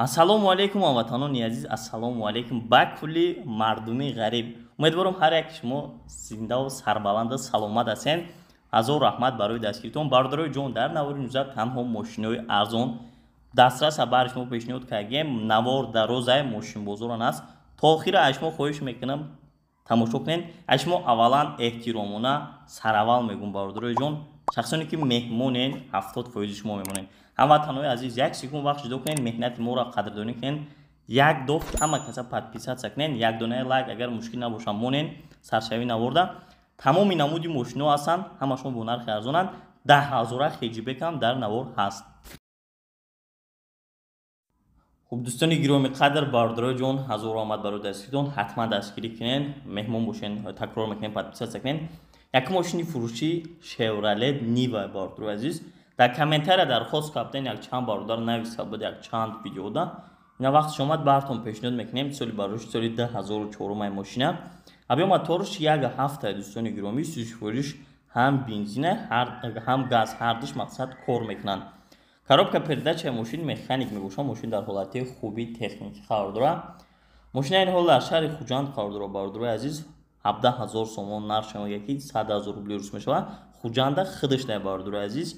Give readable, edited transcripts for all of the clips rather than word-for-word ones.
Ассалому алайкум ҳамватанони азиз, ассалому алайкум ба кулли мардуми ғариб. Умедворам ҳар як шумо зиндаву сарбаланду саломат ҳастед. Ҳазор раҳмат барои дастгиритон. Бародарои ҷон, дар навори имрӯза танҳо мошинои арзон дастраса бар шумо пешниҳод кардем. Навор дарозай мошинбозорон аст. То охира аз шумо хоҳиш мекунам тамошо кунед. Аз шумо аввалан эҳтиромона сараввал мегӯм, бародарои ҷон, шахсоне ки меҳмонен, 70% шумо мемонед. Ҳамватанои азиз, як секунд вақт ҷудо кунед, меҳнати моро қадрдонӣ кунед. Як доф ҳама каса подписаться кунед, як донаи лайк агар мушкил набошад монед. Саршавӣ наворда тамоми намуди мошино ҳастанд, ҳамашон бо нархи арзонанд. 10 000 хеҷибекам дар навор ҳаст. Хуб, дӯстони гиромӣ қадр, бародарои ҷон, ҳазор омад барои дастгиритон. Ҳатман дастгирӣ кунед, меҳмон бошед, такрор мекунем, подписаться кунед. Як мошини фурӯшӣ Шевролет Нива, бародарои азиз. Дар комментария дархост кардем, якчанд бародар нависта буд якчанд видеода. Ина вақтш омад, бартон пешниҳод мекунем. Соли барош соли 2004 мошина. Объём моторш 1,7, дӯстони гиромӣ, сӯзишвориш ҳам бензина, ҳам газ, ҳардуш мақсад кор мекунанд. Коробка передачаи мошин механик мебошад. Мошин дар ҳолати хуби техникӣ қарор дорад. Мошина ин ҳол дар шаҳри Хуҷанд қарор дорад, бародарои азиз. 17 000 сомон нарх мегӯяд, ки 100 000 рубли рус мешавад. Хуҷанда худаш дар, бародарои азиз.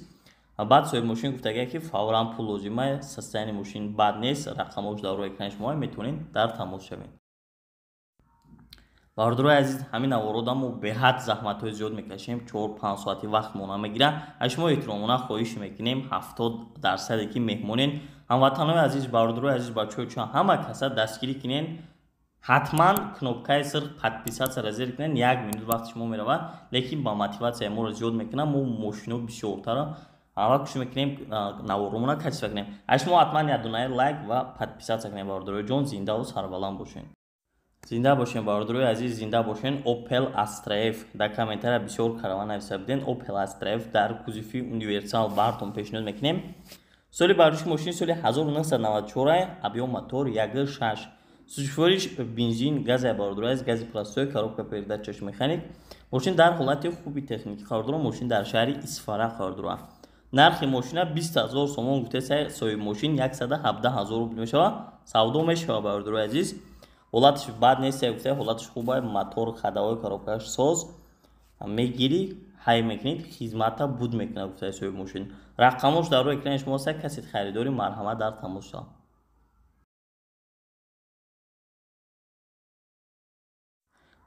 Баъд соҳиби мошин гуфтагия, ки фавран пул лозима. Состояние мошин бад нест. Рақамҳош дар рӯи экрани шумо, метавонед дар тамос шавед. Бародарои азиз, ҳамин наворода мо беҳад заҳматҳои зиёд мекашем, 4-5 соати вақт мо намегирад. Аз шумо эҳтиромона хоҳиш мекунем, 70%-е ки меҳмонен, ҳамватанои азиз, бародарои азиз, бачаҳои чун ҳама каса дастгирӣ кунен. Ҳатман кнопкаи сирх подписаться-ра зер кунен. Як минут вақти шумо меравад, лекин ба мотиватсияи моро зиёд мекунад. Мо мошино бисёртара аввал кӯшиш мекунем, наворомона качество кунем. Аз шумо ҳатман як донаи лайк ва подписаться кунем. Бародарои ҷон, зиндаву сарбаланд бошед. Зинда бошен, бародарои азиз, зинда бошен. Opel Astra F дар комментария бисёр караван нависта буден. Opel Astra F дар кузови универсал бартон пешниҳод мекунем. Соли бардошти мошини соли 1994, объём мотор 1,6, сӯзишвориш бензин, гази, бародарои азиз, гази простой, коробка передачаш механик. Мошин дар ҳолати хуби техникӣ қарор дорад. Мошин дар шаҳри Исфара қарор дорад. Нархи мошина 20 000 сомон гуфтеса соҳиби мошин, 117 000 рубл мешавад, савдо мешавад. Бародарои азиз, ҳолаташ бад нест, гуфта, ҳолаташ хуба, мотор, ходовой, коробкаш соз. Мегирӣ, ҳай мекунед, хизмата буд мекунад, гуфтаи соҳиби мошин. Рақамош дар рӯи экрани шумо аст. Касе харидорӣ, марҳамат, дар тамос шавад.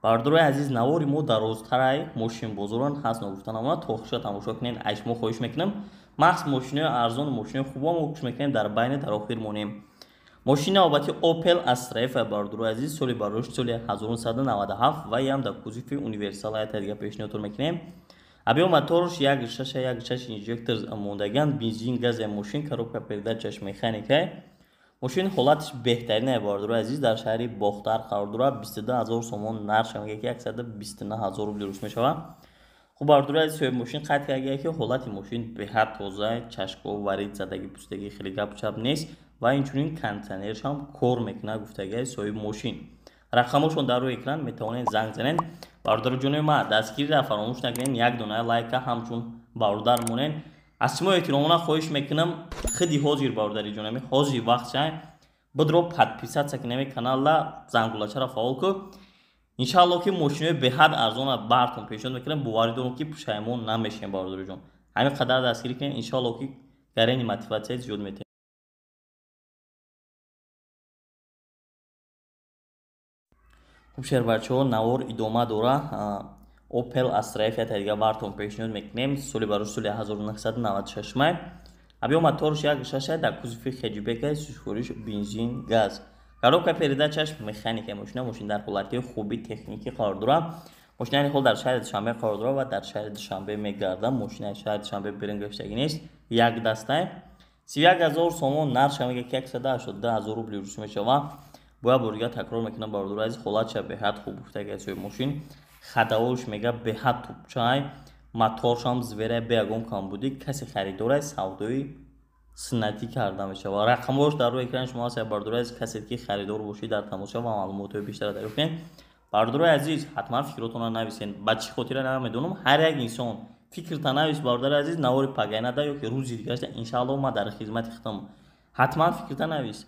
Бародарои азиз, навори мо дарозтарай, мошинбозорон ҳаст, ногуфта намонад. То охирша тамошо кунед, аз шумо хоҳиш мекунам. Махз мошинои арзону мошинои хубо мо кӯшиш мекунем дар байни дар охир монем. Мошини навбати Opel Astra F, бародарои азиз, соли барош соли 1997 ва ям дар кузови универсал ята дига пешниҳодтон мекунем. Объём моторш 1,6, 1,6 инжектор мондаган, бензин, гази мошин, коробка передачаш механикай. Мошин ҳолаташ беҳтаринае, бародарои азиз. Дар шаҳри Бохтар қарор дорад. 22 000 сомон нарх мегӯяд, ки 129 000 рубли рус мешавад. Хуб, бародарои азиз, соҳиби мошин қайд кардагия, ки ҳолати мошин беҳад тоза, чашко варид задагӣ, пӯстагӣ, хеле гапу чап нест ва инчунин кондитсионершам кор мекунад, гуфтагиаи соҳиби мошин. Рақамҳошон дар рӯи экран, метавонед занг занед. Бародари ҷонои ма, дастгириро фаромӯш накунед, як донаи лайка ҳамчун бародар монед. Аз шумо эҳтиромона хоҳиш мекунам, худи ҳозир, бародари ҷонами, ҳозир вақт шай бидро подписаться кунеми каналла, зангулачаро фаъол кун. Иншаалло, ки мошинои беҳад арзона бартон пешниҳод мекунам. Боварӣ дорам, ки пушаймон намешем. Бародари ҷон, ҳамин қадар дастгирӣ кунед, иншаалло, ки гарени мотиватсия зиёд метиҳем. Хуб, шербачаҳо, навор идома дора. Opel Astra F ята дига бартон пешниҳод мекунем. Соли барош соли 1996 май, объём моторш 1,6, дар кузови хеҷбека, сӯзишвориш бензин, газ, коробка передачаш механика. Мошина, мошин дар ҳолати хуби техникӣ қарор дорад. Мошина ҳол дар шаҳри Душанбе қарор дорад ва дар шаҳри Душанбе мегардад. Мошинаи шаҳри Душанбе берун гаштагӣ нест, як дастай. 31 000 сомон нарх мегӯяд, ки 182 000 рубли рус мешавад. Бояд бори дигар такрор мекунам, бародари азиз, ҳолатша беҳад хуб, гуфтагиа соҳиби мошин. Ходовойш мега беҳад тупчай, моторшам зверай, бе ягон камбудӣ. Касе харидорай, савдои суннатӣ карда мешавад. Рақамҳош дар рӯи экрани шумо ҳаст. Бародари азиз, касе ки харидор бошед, дар тамос шавед ва маълумотҳои бештар дарёфт кунед. Бародарои азиз, ҳатман фикротонро нависед. Ба чӣ хотира намедонам, ҳар як инсон фикрта навис. Бародари азиз, навори пагайнада ё ки рӯзи дигарашда, иншаалло, ман дар хизмати худам. Ҳатман фикрта навис.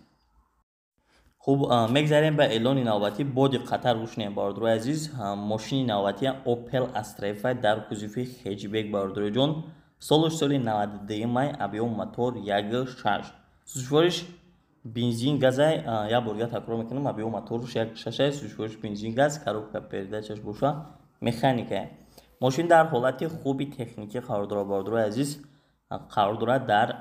Хуб, мегзарем ба эълони навбатӣ. Бо диққаттар гӯш кунем, бародарои азиз. Мошини навбатӣ Opel Astra F дар кузови хэтчбек, бародарои ҷон. Солаш соли 92 май, объём мотор 1.6. Сӯзишвориш бензин газай. Як бор дигар такрор мекунам, объём моторш 1.6, сӯзишвориш бензин газ, коробка передачаш боша механикая. Мошин дар ҳолати хуби техникӣ қарор дорад, бародарои азиз. Қарор дорад дар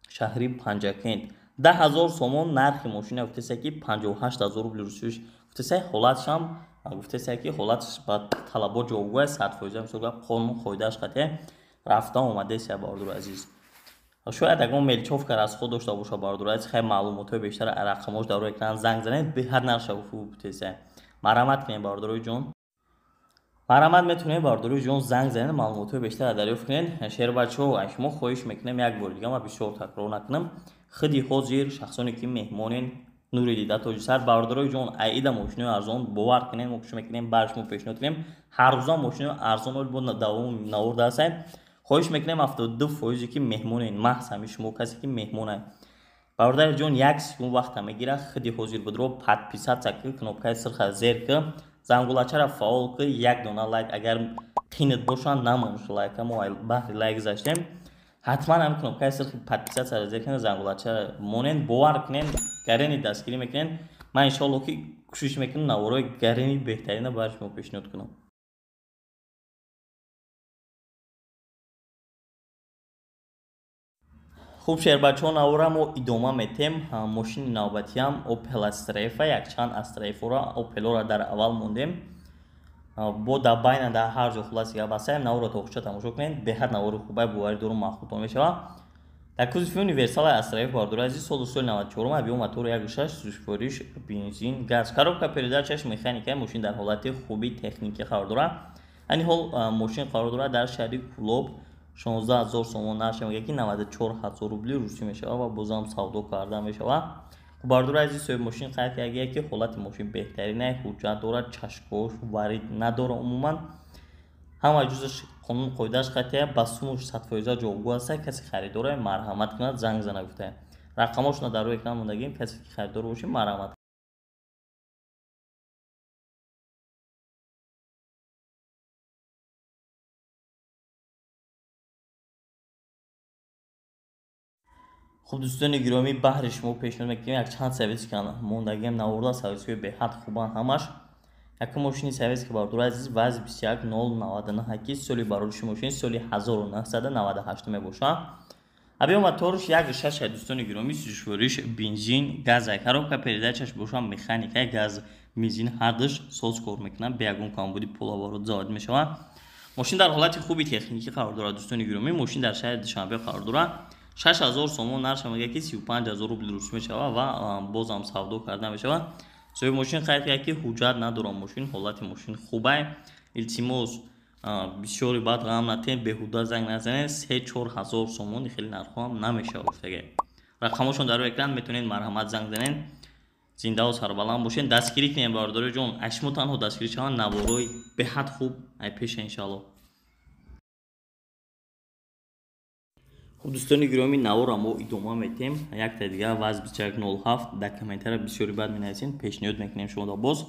шаҳри Панҷакент. 10 000 сомон нархи мошина гуфтеса, ки 58 000 рубли русиш гуфтеса. Ҳолатшам гуфтеса, ки ҳолатш ба талабот ҷавобгӯ аст 100%. Мисол гап, қонун қоидааш қатъия рафта омадеся, бародари азиз. Шояд ягон мелочёвка расход дошта боша, бародари азиз. Хай, маълумотҳои бештар рақамош дар рӯи экран, занг занед. Беҳад нарша гуфтеса. Марҳамат кунед, бародарои ҷон, марҳамат, метавонед, бародарои ҷон, занг занед, маълумотҳои бештар дарёфт кунед. Шербачаҳо, аз шумо хоҳиш мекунем, як бори дига, ман бисёр такрор накунам, худи ҳозир шахсоне ки меҳмонен, нури дида тоҷисар, бародарои ҷон, аида мошинои арзон, бовар кунед, мо кӯшиш мекунем бар шумо пешниҳод кунем ҳар рӯза мошинои арзон. Бо давоми навор дастаем. Хоҳиш мекунем, 72 фоизе ки меҳмонен, маҳз ҳами шумо, касе ки меҳмонай, бародари ҷон, як секунд вақта мегирад. Худи ҳозир будро подписаться ки, кнопкаи сирха зер ки, зангулачара фаъол ки, як дона лайк агар қинат бошанд, намонш лайка, мо баҳри лайк гузаштем. Ҳатман ҳам кнопкаи сирхи подписаться зер кунед, зангулачара монен. Бовар кунед, гарени дастгирӣ мекунед. Ман иншоалло ки кӯшиш мекунам наворои гарени беҳтарина барои шумо пешниҳод кунам. Хуб, шербачаҳо, навора мо идома метем. Мошини навбатиам Opel Astra F. Якчанд Astra F-ора, Opel-ора дар аввал мондем, бо дар байна дар ҳар ҷо. Хулоси гап ҳастаем, наворро то охирша тамошо кунед. Беҳад навори хубай, боварӣ дорум, маъқултон мешавад. Дар кузови универсал Astra F, бародари азиз, соли 94, объём мотор 1.6, сӯзишвориш бензин газ, коробка передачаш механика. Мошин дар ҳолати хуби техникӣ қарор дорад. Айни ҳол мошин қарор дорад дар шаҳри Кӯлоб. 16 000 сомон нарша мегӯяд, ки 94 000 рубли русӣ мешавад ва бозам савдо карда мешавад. Хуб, бародари азиз, соҳиби мошин қайд кардагия, ки ҳолати мошин беҳтаринай, ҳуҷҷат дорад, чашкош варид надорад, умуман ҳама ҷузаш қонун қоидааш қатъия, ба сумуш 100% ҷавобгӯ аста. Касе харидора, марҳамат кунад, занг зана гуфтаем. Рақамошона дар рӯи экран мондагим. Касе ки харидор бошед, марҳамат. Хуб, дӯстони гиромӣ, баҳри шумо пешниҳод мекунем якчанд советский мондагиам наворда. Советскиҳои беҳад хубанд ҳамаш. Якум мошини советский, бародари азиз, ВАЗ 21099, ки соли барориши мошин соли 1998 мебошад. Объём моторш 1.6, дӯстони гиромӣ, сӯзишвориш бензин газ, коробка передачаш боша механика. Газ, бензин ҳардуш соз кор мекунад, бе ягон камбуди полуоборот завод мешавад. Мошин дар ҳолати хуби техникӣ қарор дорад, дӯстони гиромӣ. Мошин дар шаҳри Душанбе қарор дорад. 6000 сомон нарша мегӯяд, ки 35 000 рубли рус мешавад ва бозам савдо карда мешавад. Соҳиби мошин қайд кард, ки ҳуҷҷат надорад мошин, ҳолати мошин хубай. Илтимос, бисёри баъд ғам натиҳед, беҳуда занг назанед. 3-4 ҳазор сомони хеле нархҳоам намешавад гуфтага. Рақамошон дар рӯи экран, метавонед, марҳамат, занг занед. Зиндаву сарбаланд бошед, дастгирӣ кунед, бародари ҷон. Аз шумо танҳо дастгирӣ шаванд, наворои беҳад хуб ай пеша, иншаалло. Хуб, дӯстони гиромӣ, наворро мо идома метем. Якта дигар ВАЗ 2107 дар комментария бисёри бад менависем, пешниҳод мекунем шуморо боз.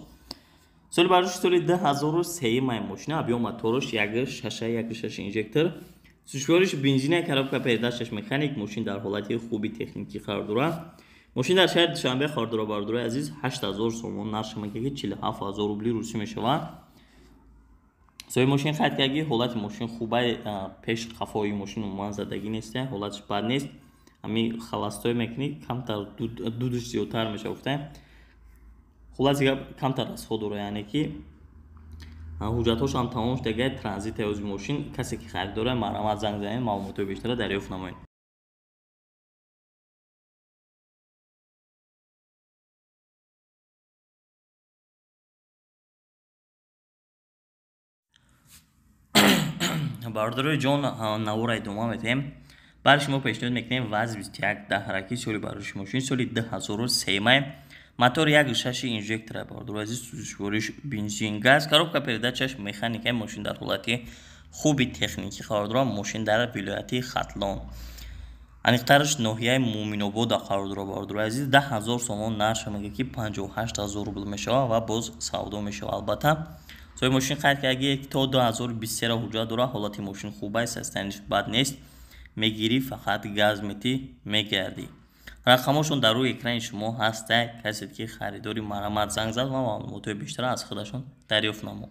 Соли бардошти соли 2003 май мошина, объём моторш 1.6, 1.6 инжектор, сӯзишвориш бензина, коробка передачаш механик. Мошин дар ҳолати хуби техникӣ қарор дорад. Мошин дар шаҳри Душанбе қарор дорад, бародарои азиз. 8000 сомон нарша мегӯяд, ки 47 000 рубли русӣ мешавад. Соҳиби мошин қайд кард, ки ҳолати мошин хубай, пеш қафои мошин умуман задагӣ нест, ҳолаташ бад нест. Ҳами холостой мекунӣ, камтар дудаш зиёдтар мешавад гуфтаем. Хулоси гап, камтар расход дорад, яъне ки ҳуҷҷатҳошам тамом шудага, транзит ози мошин. Касе ки харидора, марҳамат, занг занед, маълумотҳои бештара дарёфт намоед. Бародарои ҷон, навора идома медиҳем. Бари шумо пешниҳод мекунем ВАЗ 2110, ки соли бароши мошин соли 2003 май, мотор 1.6 инжектора, бародарои азиз, сӯзишвориш бензин газ, коробка передачаш механика. Мошин дар ҳолати хуби техникӣ қарор дорад. Мошин дар вилояти Хатлон. Аниқтараш ноҳияи Муъминобода қарор дорад, бародарои азиз. 10 000 сомон нарша мега, ки 58 000 рубл мешавад ва боз савдо мешавад албатта. Соҳиби мошин қайд карда, ки то 2023 ҳуҷҷат дорад, ҳолати мошин хуб аст, состояние ш бад нест. Мегирӣ, фақат газ метӣ, мегардӣ. Рақамошон дар рӯи экрани шумо ҳаста. Касе ки харидори, марҳамат, занг зад ва маълумотҳои бештар аз худашон дарёфт намуд.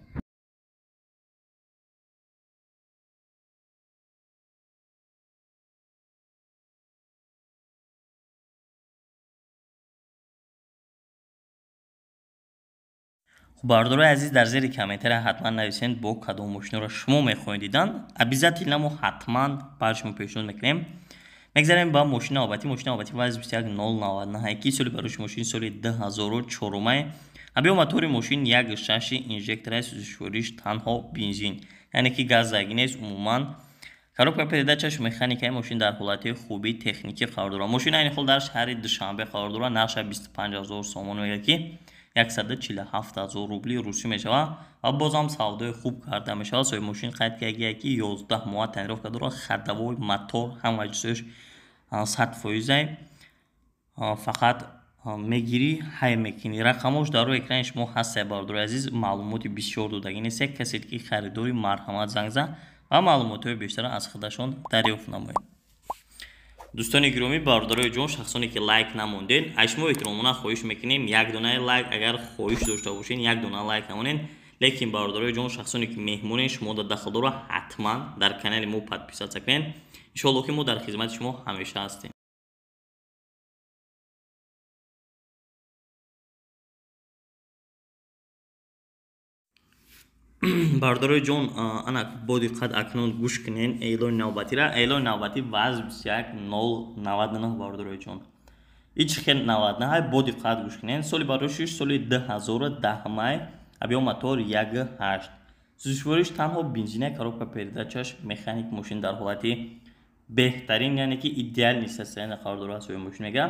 Хуб, бародарои азиз, дар зери комментария ҳатман нависед, бо кадом мошиноро шумо мехоҳед дидан. Обязательно мо ҳатман бар шумо пешниҳод мекунем. Мегзарем ба мошини навбатӣ. Мошини навбатӣ ВАЗ 21099, ки соли барои мошин соли 2004. Объём мотори мошин 1,6, инжектораи, сӯзишвориш танҳо бензин, яъне ки газ заги нест умуман. Коробка передача ш механикаи. Мошин дар ҳолати хуби техникӣ қарор дорад. Мошин айни ҳол дар шаҳри Душанбе қарор дорад. Нархша 25 000 сомон мегӯяд, ки 147 000 рубли русӣ мешавад ва бозам савдои хуб карда мешавад. Соҳиби мошин қайд кардагия, ки 11 моҳа тонировка дорад, ходовой, мотор, ҳама чизош 100%-ай, фақат мегирӣ, ҳай мекунӣ. Рақамош дар рӯи экрани шумо ҳастае, бародари азиз. Маълумоти бисёр додагӣ нест. Касе ки харидори, марҳамат, занг зад ва маълумотҳои бештарро аз худашон дарёфт намоед. Дӯстони гиромӣ, бародарои ҷон, шахсоне ки лайк намондед, аз шумо эҳтиромона хоҳиш мекунем, як донаи лайк, агар хоҳиш дошта бошед, як дона лайк намонед. Лекин, бародарои ҷон, шахсоне ки меҳмонед, шумо дар дахл дора, ҳатман дар канали мо подписаться кунед. Иншоалло, ки мо дар хизмати шумо ҳамеша ҳастем. Бародарои ҷон, ана бо диққат акнун гӯш кунед эълони навбатира. Эълони навбатӣ ВАЗ 21099, бародарои ҷон. Ич хел 99, бо диққат гӯш кунед. Соли барои соли 2010 май, объём мотор 1,8, сӯзишвориш танҳо бензина, коробка передача ш механик. Мошин дар ҳолати беҳтарин, яъне ки идеальный состояние қарор дорад. Соҳиби мошин мега,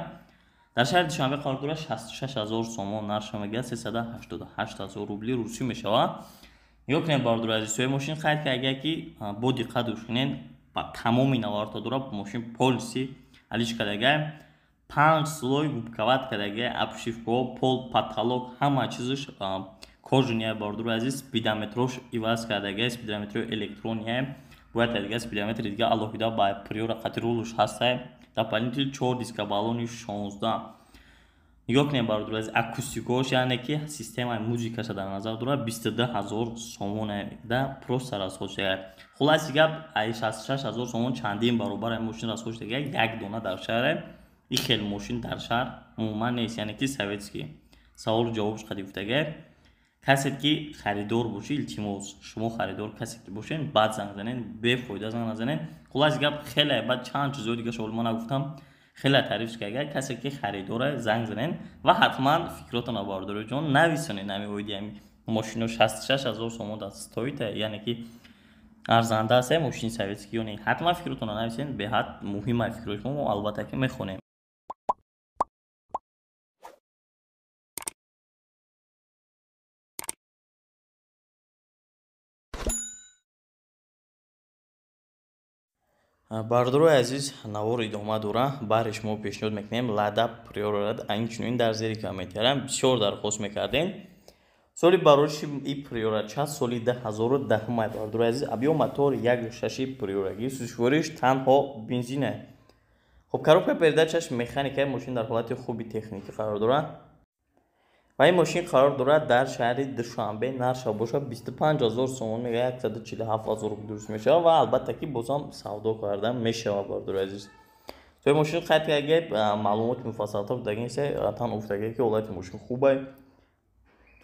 дар шаҳри Душанбе қарор дорад. 66 000 сомон нарша мега, 388 000 рубли русӣ мешавад. Нигоҳ кунед, бародари азиз, соҳиби мошин қайд карда, ки бо диққат гӯш кунед, ба тамоми наварто дорад. Мошин полностью алиш кардага, панҷ слой губковат кардага, обшивка ҳо, пол, потолок, ҳама чизаш кожаный я. Бародари азиз, спидометрош иваз кардага, спидометрои электрония. Бояд дига спидометри дига алоҳида ба Приора қати рулуш ҳаста. Дополнительно чор диска, баллони 16. Нигоҳ кунед, бародари азиз, акустикаош, яъне ки системаи музикаша дар назар дорад. 22 000 сомонда просто расход шуда. Хулоси гап, ай 66 000 сомон чандин баробар ай мошин расход шуда. Як дона дар шаҳре и хел мошин дар шаҳр умуман нест, яъне ки советский. Саволу ҷавобш қади гуфтага. Касе ки харидор бошӣ, илтимос, шумо харидор касе ки бошед, баъд занг занед, бефоида занг назанед. Хулоси гап, хеле баъд чанд чизҳои дига шоли ма нагуфтам, хеле таъриф карда. Касе ки харидора, занг занед ва ҳатман фикротонро, бародарои ҷон, нависонед. Ҳами оиди ҳами мошино 66 000 сомон дар стоит а, яъне ки арзанда аст мошини советский ё не? Ҳатман фикротонро нависед, беҳад муҳим ай фикрои шумо, мо албатта ки мехонем. Бародарои азиз, навор идома дора. Баҳри шумо пешниҳод мекунем Лада Приора. Инчунин дар зери комментария бисёр дархост мекардем. Соли барориши и Приора ча соли 2010 май, бародарои азиз. Объём мотор 1,6 Приорагӣ, сӯзишвориш танҳо бензина. Хуб, коробка передача ш механикаи. Мошин дар ҳолати хуби техникӣ қарор дорад ва ин мошин қарор дорад дар шаҳри Душанбе. Нархша бошад 25 000 сомон мега, 147 000 рубл дуруст мешавад ва албатта ки бозам савдо карда мешавад. Бародари азиз, соҳиби мошин қайд карда, маълумоти муфассалтар даги нест, танҳо гуфтага, ки ҳолати мошин хубай,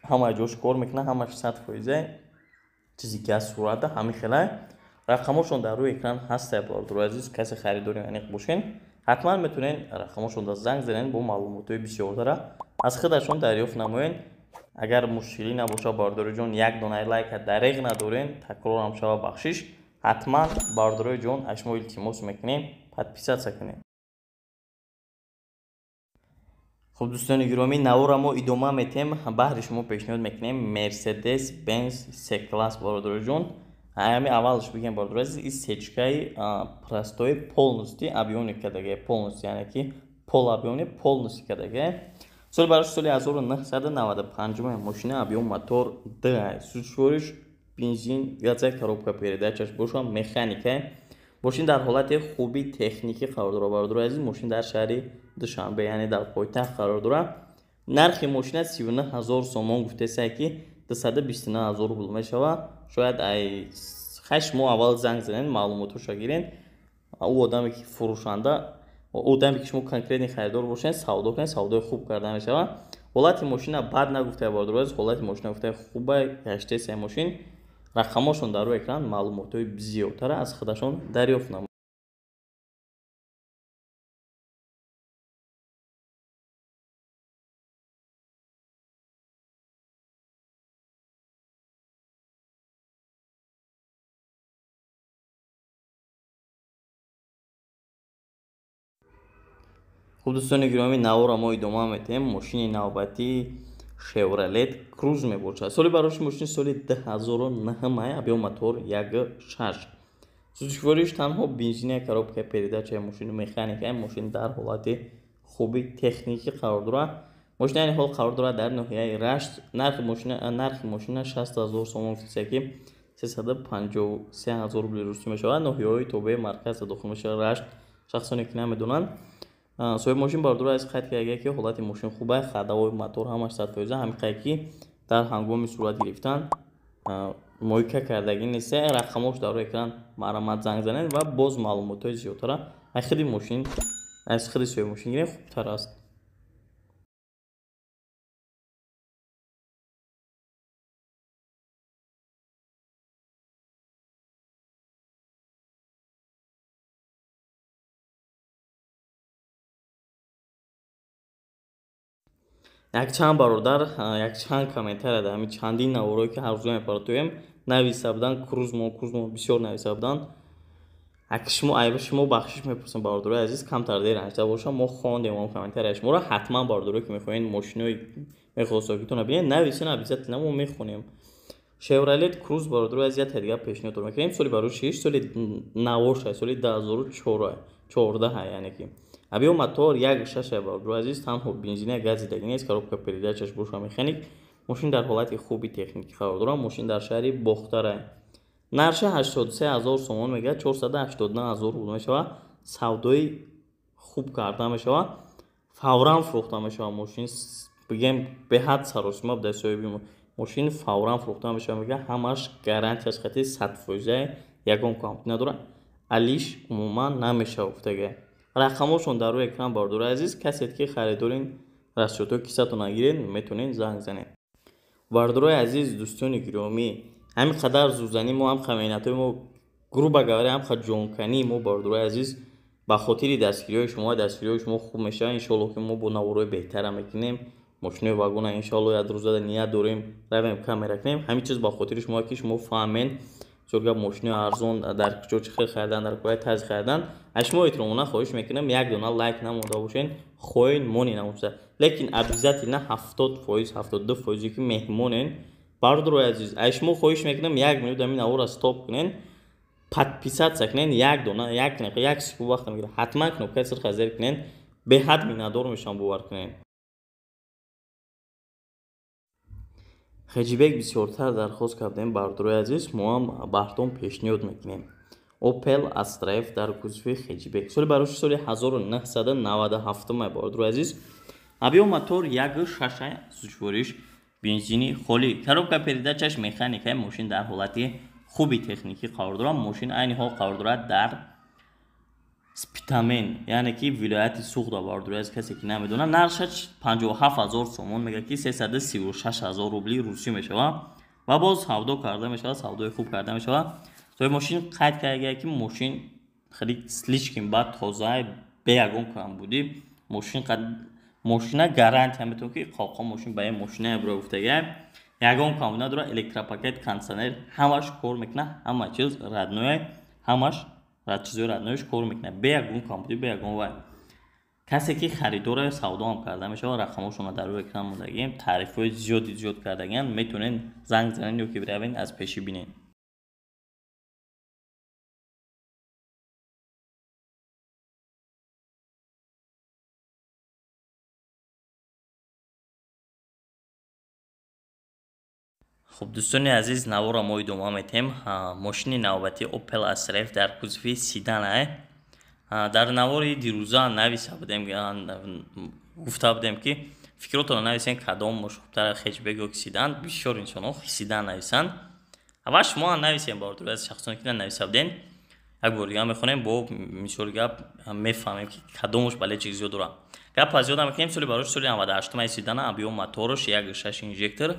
ҳамаи ҷош кор мекунад, ҳамаш 100%. Чизе ки аз сурата ҳамин хелай. Рақамошон дар рӯи экран ҳастая, бародари азиз. Касе харидори аниқ бошед, ҳатман метавонед рақамошонда занг занед, бо маълумотҳои бисёртара аз худашон дарёфт намоед. Агар мушкилӣ набошад, бародари ҷон, як донаи лайка дареғ надорен. Такрорам шава, бахшиш. Ҳатман, бародарои ҷон, аз шумо илтимос мекунем, подписаться кунед. Хуб, дӯстони гиромӣ, навора мо идома метем. Баҳри шумо пешниҳод мекунем Мерседес Бенз С класс, бародарои ҷон. Ҳами аввалш бигем, бародари азиз, и сечкаи простой полностью объёмный кардагия, полностью, яъне ки полуобъёмный полностью кардагия. Соли барош соли 1995, мошина объём мотор д, сӯзишвориш бензин, газа, коробка передачаш боша механика. Мошин дар ҳолати хуби техникӣ қарор дорад, бародари азиз. Мошин дар шаҳри Душанбе, яъне дар пойтахт қарор дорад. Нархи мошина 39 ҳазор сомон гуфтесае, ки 229 ҳазор рубл мешавад. Шояд ай хаш мо аввал занг занед, маълумотҳоша гирен. Ӯ одаме ки фурӯшанда, одаме ки шумо конкретный харидор бошед, савдо кунед, савдои хуб карда мешавад. Ҳолати мошина бад нагуфтая, бародари азиз, ҳолати мошина гуфтая хуба, гаштесая мошин. Рақамошон дар рӯи экран, маълумотҳои зиёдтара аз худашон дарёфт намоед. Хуб, дӯстони гиромӣ, наворро мо идома метиҳем. Мошини навбатӣ Шевролет Круз мебошад. Соли барош мошини соли 2009, объём мотор 1.6. Сӯзишвориш танҳо бензиния, коробка передачаи мошини механика. Мошин дар ҳолати хуби техникӣ қарор дорад. Мошин айни ҳол қарор дорад дар ноҳияи Рашт. Нархи мошина 60 ҳазор сомон гуфтеса, ки 353 ҳазор рубли русӣ мешавад. Ноҳияҳои тобеи марказ дохил мешавад Рашт. Шахсоне ки намедонанд, соҳиби мошин, бародари азиз, қайд карда, ки ҳолати мошин хуба, ходовой мотор ҳамаш 100%. Ҳамин қайд, ки дар ҳангоми сурат гирифтан мойка кардагӣ нест. Рақамош дар рӯи экран, марҳамат, занг занед ва боз маълумотҳои зиёдтара аз худи мошин, аз худи соҳиби мошин гирем, хубтар аст. Якчанд бародар якчанд комментария дар ҳамин чандин наворое, ки ҳар рӯза мепартоем, нависа буданд: Крузмо, Крузмо бисёр нависа буданд. Аки шумо айба, шумо бахшиш мепурсам, бародарои азиз, камтар дер анҷа бошам. Мо хондем он комментария шуморо. Ҳатман, бародарое ки мехоҳед мошинои мехостагитонро бинед, нависен, обязательно мо мехонем. Шевролет Круз, бародарои азиз, як дигар пешниҳод мекунем. Соли барои шиш, соли навоша, соли 2014, яъне ки объём мотор 1.6, бародарои азиз, танҳо бензина, гази даги нест, коробка передачаш боша механик. Мошин дар ҳолати хуби техникӣ қарор дорад. Мошин дар шаҳри Бохтара. Нарша 83 ҳазор сомон мегӯяд, 489 ҳазор рубл мешавад. Савдои хуб карда мешавад, фавран фурӯхта мешавад мошин. Бигем, беҳад саросима буда соҳиби мошин, фавран фурӯхта мешавад, мегӯяд. Ҳамаш гарантияш хати 100%, ягон камбуд надорад, алиш умуман намешавад, гуфтага. Рақамошон дар рӯи экран, бародари азиз. Касе ки харидорин, расчётҳои кисатона гиред, метавонед занг занед. Бародарои азиз, дӯстони гиромӣ, ҳамин қадар зӯзанӣ мо, ҳам меҳнатҳои мо, грубо говоря, ҳам ҷонкании мо, бародарои азиз, ба хотири дастгириҳои шумо. Дастгириҳои шумо хуб мешавад, иншоалло, ки мо бо наворҳои беҳтара мекунем. Мошинои вагона, иншоалло, як рӯзада ният дорем равем, камера кунем. Ҳамин чиз ба хотири шумо, ки шумо фаҳмед, бисёр гап, мошинои арзон дар куҷо чӣ хел харидан, дар куҷои тарзи харидан. Аз шумо эҳтиромона хоҳиш мекунам, як дона лайк намонда бошед, хоҳед монӣ намошад, лекин обязательно 70%, 72%-е ки меҳмонен, бародарои азиз, аз шумо хоҳиш мекунам, як минут ҳамин наворро стоп кунед, подписаться кунед. Як дона, як дақиқа, як секунд вақт мегирад. Ҳатман кнопкаи сурха зер кунед, беҳад миннатдор мешавам, бовар кунед. Хеҷибек бисёртар дархост кардем, бародарои азиз, мо ҳам баҳртон пешниҳод мекунем. Opel Astra F дар кузови хеҷибек, соли бароши соли 1997, бародарои азиз, объём мотор 1.6, сӯзишвориш бензини холӣ, коробка передачаш механика. Мошин дар ҳолати хуби техникӣ қарор дорад. Мошин айни ҳол қарор дорад дар Спитамен, яъне ки вилояти Суғда. Бародарои азиз, касе ки намедонад, нархаш 57 ҳазор сомон мегӯяд, ки 336 ҳазор рубли русӣ мешавад ва боз савдо карда мешавад, савдои хуб карда мешавад. Соҳиби мошин қайд карда, ки мошин хеле слишком бад тоза, бе ягон камбудӣ. Мошин, мошина гарантия метавон, ки қоқо мошин ба ин мошина бро гуфтага, ягон камбуд надорад. Электропакет, кондиционер ҳамаш кор мекунад, ҳама чиз родное, ҳамаш чизои родноиш кор мекунад, бе ягон камбудӣ, бе ягон вай. Касе ки харидора, савдо ҳам карда мешавад. Рақамошонро дар рӯи экран мондагием, таърифҳои зиёди зиёд кардагиам. Метавонед занг занед ё ки биравед, аз пешӣ бинед. Хуб, дӯстони азиз, наворро мо идома метем. Мошини навбатӣ Opel Astra F дар кузови седан. Дар навори дирӯза нависа будем, гуфта будем, ки фикротонро нависен, кадом мош хубтар, хэтчбек ё седан. Бисёр инсонҳо седан нависанд ва шумо ҳам нависем, бародари азиз, шахсоне ки нанависа буден. Як бор дига мехонем, бо мисоли гап мефаҳмем, ки кадомаш болельщик зиёд дорад. Гап аз ёдам мекунем, соли барош соли 98 седана, объём моторш 1,6 инжектор,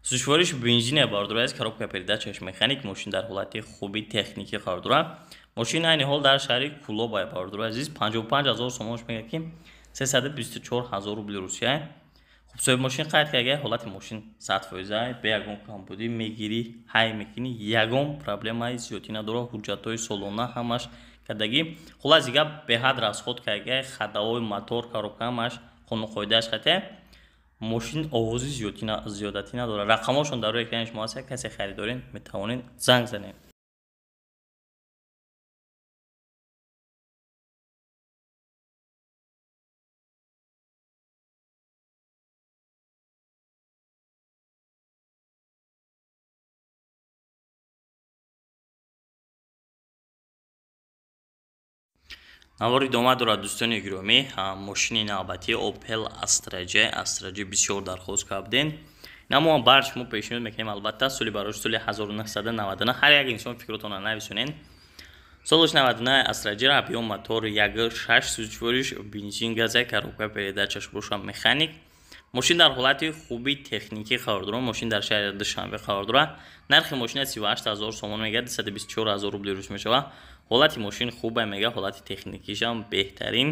сӯзишвориш бензине, бародари азиз, коробка передачаш механик. Мошин дар ҳолати хуби техникӣ қарор дорад. Мошин айни ҳол дар шаҳри Кӯлоб, бародари азиз. 55 ҳазор сомонш мегӯяд, ки 324 ҳазор рубли Русия. Хуб, соҳиби мошин қайд карда, ҳолати мошин 100%, бе ягон камбудӣ мегирӣ, ҳай мекунӣ, ягон проблемаи зиёдӣ надорад. Ҳуҷҷатҳои солона ҳамаш кардагӣ. Хулоси гап, беҳад расход карда, ходовой, мотор, коробка ҳамаш қонуқоидааш хате. Мошин овози зиёдатӣ надорад. Рақамҳошон дар рӯи экрани шумо ҳаст. Касе харидорен, метавонед занг занед. Навор идома дорад, дӯстони гиромӣ. Мошини навбатӣ Opel Astra J. Astra J бисёр дархост кардем, намо бар шумо пешниҳод мекунем. Албатта, соли барош соли 1999. Ҳар як инсон фикротонро нависонед. Солаш 99, Astra J, объём мотор 1,6, сӯзишвориш бензин, газа, коробка передачаш боша механик. Мошин дар ҳолати хуби техникӣ қарор дорад. Мошин дар шаҳри Душанбе қарор дорад. Нархи мошина 38 ҳазор сомон мегӯяд, 224 ҳазор рубли рус мешавад. Ҳолати мошин хубе мега, ҳолати техникишам беҳтарин.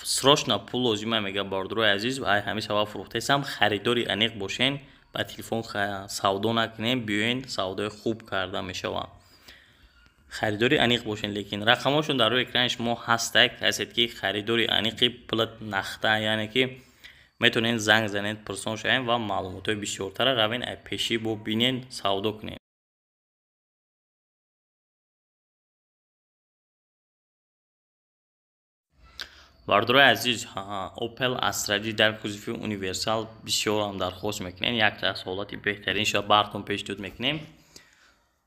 Срочно пул лозима мега, бародарои азиз, ай ҳамин сабаб фурӯхтесам. Харидори аниқ бошен, ба телефон савдо накунем, биёен, савдои хуб карда мешавад. Харидори аниқ бошен, лекин рақамҳошон дар рӯи экрани шумо ҳастак. Касед ки харидори аниқи пулат нахта, яъне ки метавонед занг занед, пурсон шавем ва маълумотҳои бисёртара равен, ай пешӣ бо бинен, савдо кунед. Бародарои азиз, Opel Astra J дар кузови универсал бисёрам дархост мекунем. Якта аз ҳолати беҳтаринша бартон пешниҳод мекунем.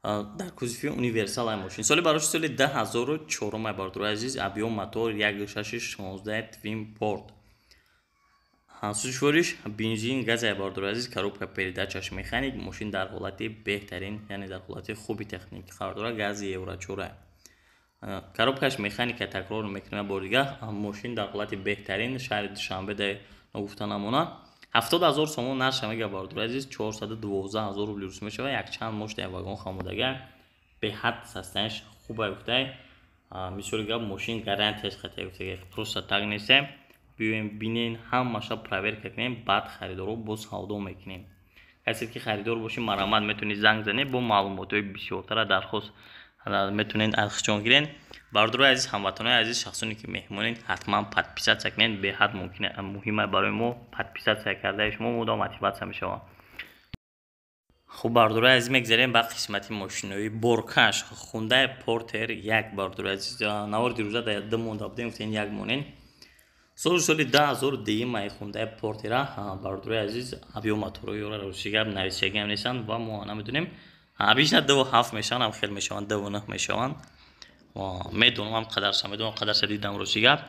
Дар кузови универсал ай мошин соли барош соли 2004, ай бародарои азиз, объём мотор 1,6 16 twin port, сӯзишвориш бензин, газ, ай бародарои азиз, коробка передачаш механик. Мошин дар ҳолати беҳтарин, яъне дар ҳолати хуби техникӣ қарор дорад. Гази евро 4, коробкаш механика. Такрор мекунем бори дигар, мошин дар ҳолати беҳтарин, шаҳри Душанбе да ногуфта намона. 70 ҳазор сомон нарша мега, бародари азиз, 412 ҳазор рубли рус мешавад. Якчанд мош дар вагон хамудага, беҳад состояниш хуба гуфтай. Мисоли гап, мошин гарантияш хатия гуфтага, просто так несте. Биёем, бинен, ҳамаша проверка кунем, баъд харидоро бо савдо мекунем. Касе ки харидор бошӣ, марҳамат, метавонед занг занед, бо маълумотҳои бисёртара дархост метавонед архчон гирен. Бародарои азиз, ҳамватанои азиз, шахсоне ки меҳмонед, ҳатман подписаться кунед. Беҳад муҳима барои мо подписаться кардаи шумо, мудом мотиватсия мешавад. Хуб, бародарои азиз, мегзарем ба қисмати мошинои боркаш. Хундай Портер 1, бародарои азиз. Навори дирӯза дар ду монда будем, гуфтем як монен. Соли 2010 ай хундай Портера, бародарои азиз. Объём моторҳои ёра, рости гап, нависягиам нестанд ва мо намедонем. Обычно 2,7 мешаванд, ам хел мешаванд, 2,9 мешаванд. Медонам, ам қадарша медонам, қадарша дидам, рости гап.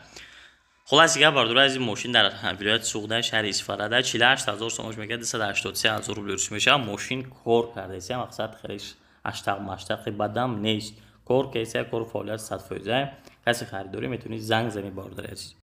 Хулоси гап, бародарои азиз, мошин дар вилояти Суғда, шаҳри Исфарада, 48 ҳазор сомонш мегӯяд, 283 ҳазор рубли рус мешавад. Мошин кор кардаеся, мақсад хелеш аштақ маштақи бадам нест, кор кардеся, кору фаъолият 100%. Касе харидорӣ, метавонед занг занед, бародари азиз.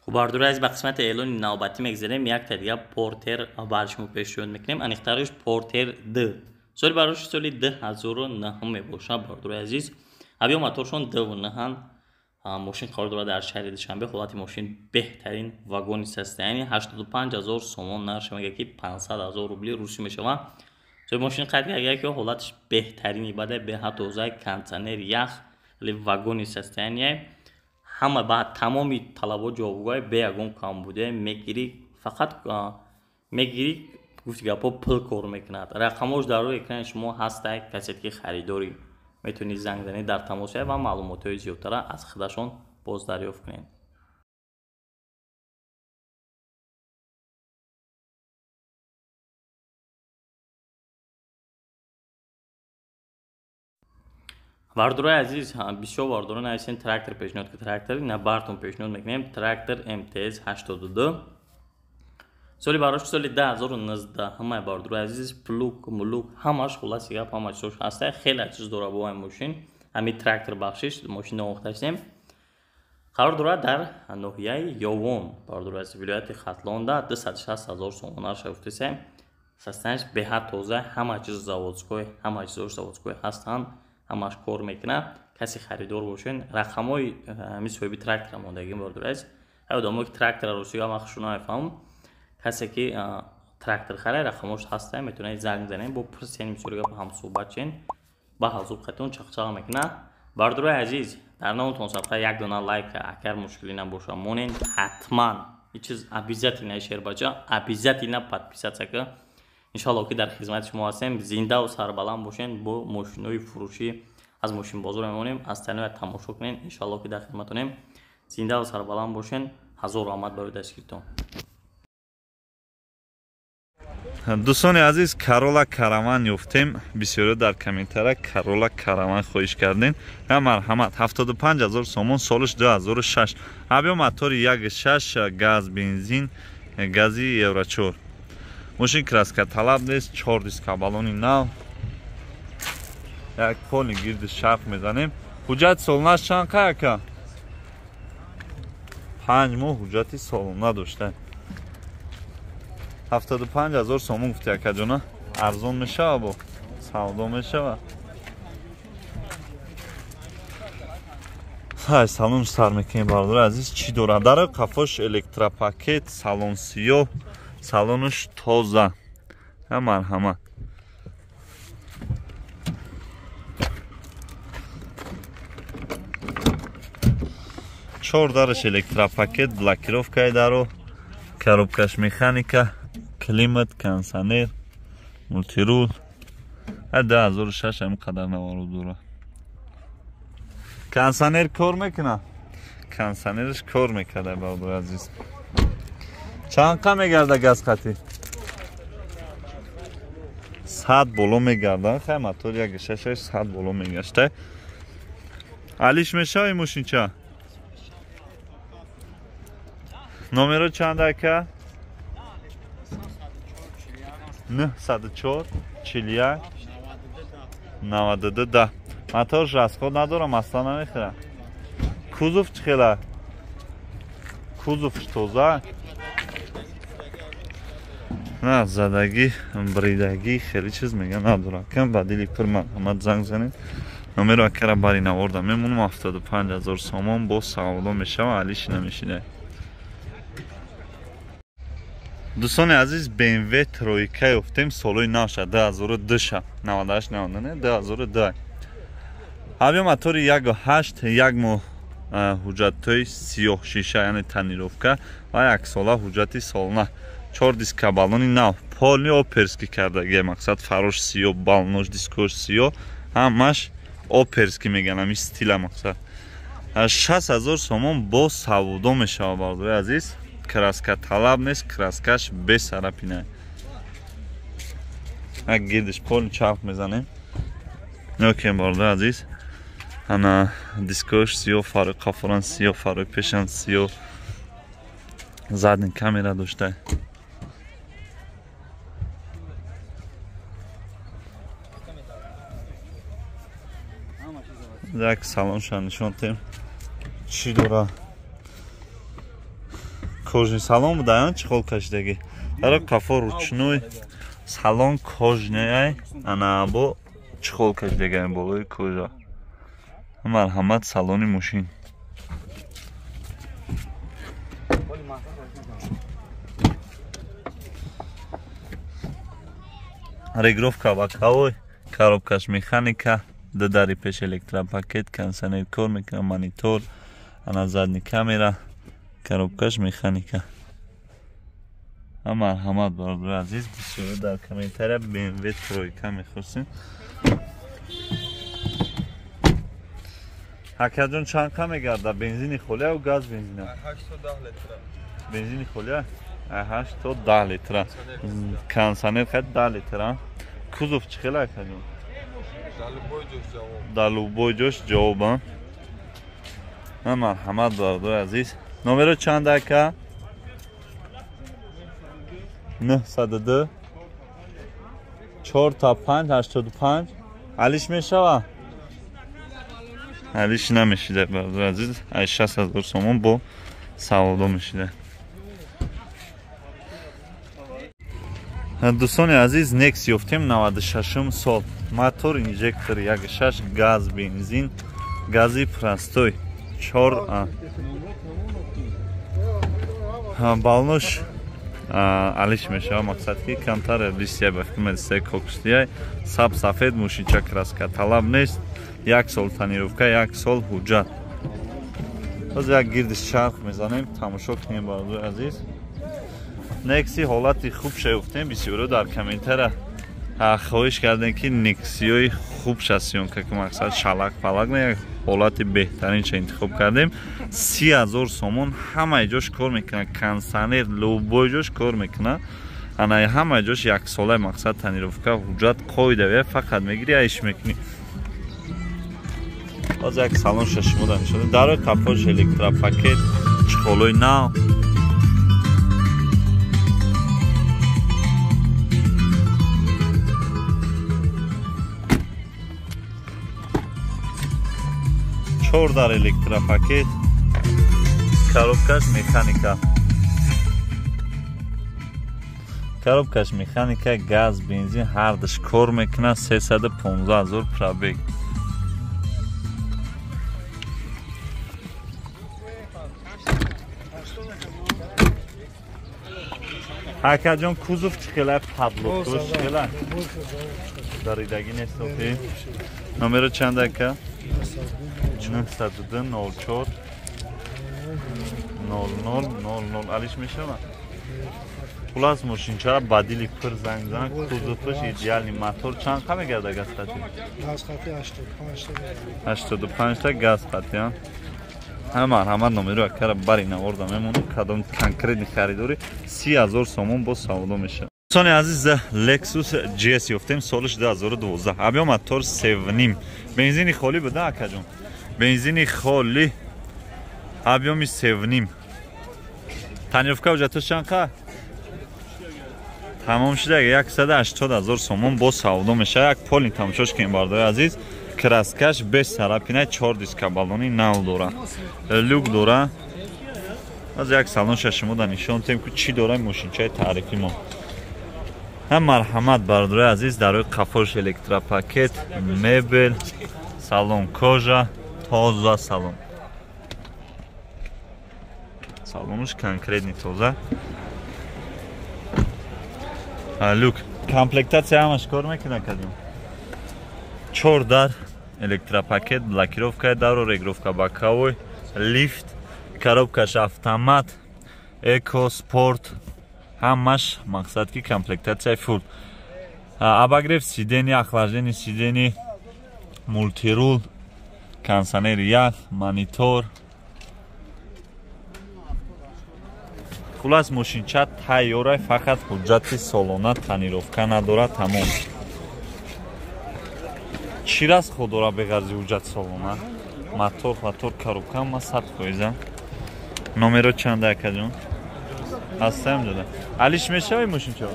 Хуб, бародари азиз, ба қисмати эълони навбатӣ мегзарем. Якта дига Портер бар шумо пешниҳод мекунем, аниқтараш Портер Д, соли барош соли 2009 мебошад, бародари азиз, объём моторшон 2,9-анд. Мошин қарор дорад дар шаҳри Душанбе. Ҳолати мошин беҳтарин, вагони состояние. 85 ҳазор сомон нарша мегӯяд, ки 500 ҳазор рубли русӣ мешавад. Соҳиби мошин қайд карда, ки ҳолаташ беҳтарини баде, беҳад тоза, кондитсионер, ях, вагони состояние, ҳама ба тамоми талабот ҷавобгӯ, бе ягон камбудие. Мегирӣ, фақат мегирӣ, Гуфти гапҳо пул кор мекунад. Рақамҳош дар рӯи экрани шумо ҳастай. Касе ки харидорӣ метавонед занг занед, дар тамос шавед ва маълумотҳои зиёдтара аз худашон боз дарёфт кунед. Бардорои азиз, бисёр бардорон нависен трактор пешниҳод ки трактор на бартон пешниҳод мекунем. Трактор МТС 82 соли барош соли 2019. Ҳамаи бардорои азиз, плуг мулук ҳамаш, хулоси гап, ҳама чизош ҳаста. Хеле чиз дора бо ин мошин. Ҳамин трактор бахшиш мошин омӯхташтем. Қарор дорад дар ноҳияи Ёвон, бардорои азиз, вилояти Хатлонда. 260 ҳазор сомонаша гуфтесем. Состояниш беҳад тоза, ҳама чиз заводской, ҳама чизош заводской ҳастанд, ҳамаш кор мекунад. Касе харидор бошен, рақамҳои ҳамин соҳиби трактора мондагим, бардорои азиз. Ҳай одамое ки трактора русига ман хушо намефаҳмам. Касе ки трактор харай, рақамҳош ҳаста, метавонед занг занед, бо пурсен, мисоли гап ҳамсӯҳбат шен, ба ҳазуб қатон чақчақ мекунад. Бардорои азиз, дар номатон сабқа як дона лайк агар мушкилӣ набоша монен, ҳатман ин чиз обязательно, шербача обязательно подписаться ка. Иншалло ки дар хизмати шумо ҳастем. Зиндаву сарбаланд бошен. Бо мошинои фурӯшӣ аз мошинбозор мемонем. Аз таниа тамошо кунед. Иншалло ки дар хизматонем. Зиндаву сарбаланд бошен. Ҳазор раҳмат барои дастгиритон. Дӯстони азиз, Карола Караван ёфтем. Бисёриё дар комментария Карола Караван хоҳиш кардем. Я марҳамат, 75 ҳазор сомон, солиш 2006. Абё мотори 1.6, газ, бензин, гази Евро 4. Мошин краска талаб нест, 4 диска баллони нав. Як поли гирди шарқ мезанем. Ҳуҷҷати солонаш чанд қа ака? 5 моҳ ҳуҷҷати солона дошта. 75 ҳазор сомон гуфти акаҷона. Арзон мешава, бо савдо мешава. Ҳай, салон сар мекунем, бародари азиз, чӣ дорад? Дар қафош электропакет, салон сиёҳ, салонаш тоза. Ҳа, марҳамат. Чор дараш электропакет, блокировкаи даро, коробкаш механика, климат, кондиционер, мултирул. 2006 ҳам қадар наворо дора. Кондиционер кор мекунад? Кондиционераш кор мекарда, бародари азиз. Чанд қа мегарда газ қатӣ? 100 боло мегарда. Хай, мотор 1.6 100 боло мегашта. Алиш мешава ин мошинча? Номеро чанд ака? 904 41 92 10. Моторш расход надорам, масла намехӯрам. Кузов чӣ хела? Кузовш тоза? На, задагӣ, бридагӣ хеле чиз мега надорам. Кам ба дили пур марҳамат занг занед. Номеро акара бари наворда мемонам. 75 ҳазор сомон бо савдо мешава, алиш намешинад. Дӯстони азиз, BMW тройка ёфтем, солои навша 2002, 98 99 2002. Авиа мотори 1.8, як моҳ ҳуҷҷатҳои сиёҳ шиша, яъне тонировка ва яксола ҳуҷҷати солона. 4 диска баллони нав, полни оперски кардагия, мақсад фарош сиёҳ, баллонош дискош сиёҳ, ҳамаш оперски меган, ҳамин стила мақсад. 60 ҳазор сомон бо савдо мешава, бародари азиз. Краска талаб нест, краскаш бесарапина. Як гирдиш полни чарх мезанем. Окей, бародари азиз. Ана дискош сиёҳ, фарои қафоран сиёҳ, фарои пешан сиёҳ. Задний камера дошта. Як салонша нишон тем. Чӣ дора? Кожный салон буда, чӣ хол кашидагӣ? Дара қафо ручной салон кожный, ана бо чӣ хол кашидагӣ болои кожа. Марҳамат, салони мошин. Регировка боковой, коробкаш механика, ду дари пеш электропакет, кондиционер кор мекунад, монитор, ана задний камера, коробкаш механика. Марҳамат бародари азиз, бисёр дар комментария BMW тройка мехостем. Акаҷон чанд қа мегарда? Бензини холия ё газ бензина? 8 то 10 литра. Бензини холия 8 то 10 литра. Кондиционер хат 10 литра. Кузов чӣ хела акаҷон? Дар любой ҷош ҷавоб. Марҳамат бародари азиз. Номеро чанд ака? 902 4 та 5 85. Алиш мешава? Алиш намешида бародари азиз. 60,000 сомон бо савдо мешида. Дӯстони азиз, Некс ёфтем 96 сол. Мотор инжектор 1.6 газ бензин, гази простой 4 балнош алиш мешава, мақсад ки камтар листия ба фикр медиста коксдия, саб сафед мошинча краска талаб нест, як сол тонировка, як сол ҳуҷҷат. Боз як гирди чарх мезанем, тамошо кунем бародари азиз. Некси ҳолати хуб шаёфтем, бисёро дар комментария хоҳиш кардем ки Нексиҳои хуб шасиёнка ки мақсад шалак палак не, як ҳолати беҳтаринша интихоб кардем. 30,000 сомон ҳамаи ҷош кор мекунад, кондиционер любой ҷош кор мекунад. Ана ҳамаи ҷош яксолаи мақсад тонировка, ҳуҷҷат қоидавия, фақат мегири айш мекунӣ. Боз як салон шашмода мешавад. Дарои қафош электропакет, чиқолои нав. Чор дар электропакет, коробкаш механика. Коробкаш механика, газ, бензин ҳардаш кор мекунад. 315,000 пробег. Акаҷон, кузов чӣ хела? Подлокош чӣ хела? Даридагӣ нест охи. Номеро чанд ака? 902 04 00 00. Алиш мешава? Хулас мошинчара ба дили пир занг зан, кузоваш идеални. Мотор чанд қа мегарда газ хати? Газ хати 85 та. 85 та газ хати, а? Марҳамат, номеро акара бари наворда мемонам, кадом конкретни харидори 30,000 сомон бо савдо мешавад. Дӯстони азиз, Lexus GS ёфтем, солиш 2012. Объем мотор 7.5. Бензини холӣ буда акаҷон? Бензини холӣ, объеми 7.5. Тонировка ҳуҷҷаташ чанд қа? Тамом шуда 180,000 сомон бо савдо мешавад. Як полни тамошош кунем бародари азиз. Краскаш без царапина, 4 диска баллони нав дора, люк дора. Аз як салон шашмода нишон тем ки чӣ дора мошинчаи таърифи мо. Ҳам марҳамат бародари азиз, дарои қафош электропакет, мебел, салон кожа, тоза салон. Салонуш конкретни тоза. Люк, комплектатсия ҳамаш кор мекунад кадом. 4 дар электропакет, блокировкаи дару, регулировка боковой, лифт, коробкаш автомат, эко, спорт, ҳамаш мақсад ки комплектатсияи фул. Обогрев сиденья, охлаждение сиденья, мультирул, кондиционер ях, монитор. Хулас мошинча тайёра, фақат ҳуҷҷати солона тонировка надорад, тамом. Чӣ раст ход дора беғарзи ҳуҷҷати солона? Мотор, мотор, коробка ма 100%. Номеро чанда акаҷон? Ҳастам ҷода. Алиш мешавад мошинча?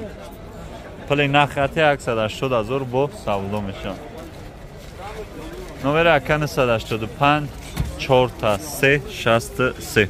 Пули нахати 180,000 бо савдо мешавад. Номери ака 985 4 3 63.